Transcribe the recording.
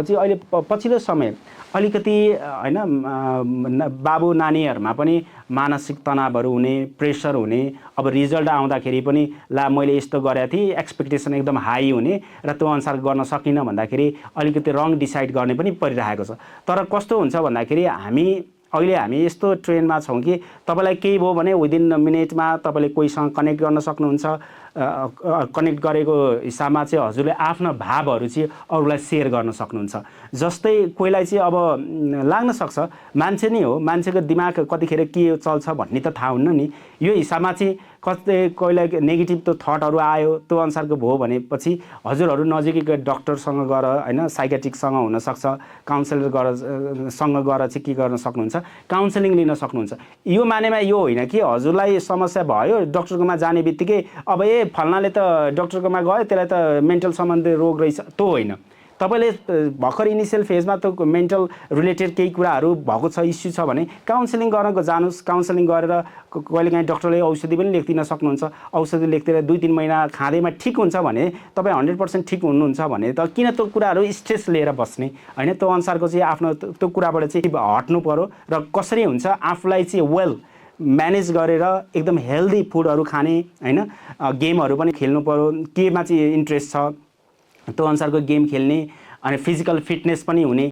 चाहिँ अहिले पछिल्लो समय अलिकति हैन बाबु नानीहरुमा पनि मानसिक तनावहरु हुने, प्रेसर हुने, अब रिजल्ट आउँदाखेरि पनि ला मैले यस्तो गरेको थिएँ, एक्सपेक्टेसन एकदम हाई हुने र त्यो अनुसार गर्न सकिन भन्दाखेरि अलिकति रङ डिसाइड गर्ने पनि परिरहेको छ। तर कस्तो हुन्छ भन्दाखेरि अहिले हामी यस्तो ट्रेनमा छौं कि तपाईलाई केही भयो भने विदिन मिनेटमा तपाईले कोहीसँग कनेक्ट गर्न सक्नुहुन्छ। कनेक्ट गरेको हिसाबमा चाहिँ हजुरले आफ्ना भावहरु चाहिँ अरूलाई शेयर गर्न सक्नुहुन्छ। जस्तै कोहीलाई चाहिँ अब लाग्न सक्छ, मान्छे नै हो, मान्छेको दिमाग कतिखेर के चल्छ भन्ने त थाहा हुन्न नि। यो हिसाबमा चाहिँ कोहीलाई नेगेटिभ त थटहरु आयो, त्यो अनुसारको भयो भनेपछि हजुरहरु नजिकैको डाक्टरसँग गएर हैन साइकियाट्रिस्टसँग हुन सक्छ, काउन्सिलर सँग गएर चाहिँ के गर्न सक्नुहुन्छ, काउन्सिलिङ लिन सक्नुहुन्छ। यो मानेमा यो होइन कि हजुरलाई समस्या भयो डाक्टरकोमा जाने बित्तिकै अब फल्नाले त डाक्टरकोमा गयो त्यसलाई त मेन्टल सम्बन्धी रोग रहेछ, त्यो होइन। तपाईले भर्खर इनिशियल फेजमा त मेन्टल रिलेटेड केही कुराहरू भएको छ, इस्यु छ भने काउन्सिलिङ गर्न जानुस्। काउन्सिलिङ गरेर कहिलेकाहीँ डाक्टरले औषधि पनि लेखिदिन सक्नुहुन्छ। औषधि लेखिदिएर 2-3 महिना खाँदैमा ठिक हुन्छ भने तपाईँ 100% ठिक हुनुहुन्छ भने त किन त्यो कुराहरू स्ट्रेस लिएर बस्ने हैन। त्यो अनुसारको चाहिँ आफ्नो त्यो कुराबाट चाहिँ हट्नु पर्यो र कसरी हुन्छ आफूलाई चाहिँ वेल म्यानेज गरेर एकदम हेल्दी फुडहरु खाने हैन, गेमहरु पनि खेल्नु पर्यो, केमा चाहिँ इन्ट्रेस्ट छ त्यो अनुसारको गेम खेल्ने अनि फिजिकल फिटनेस पनि हुने।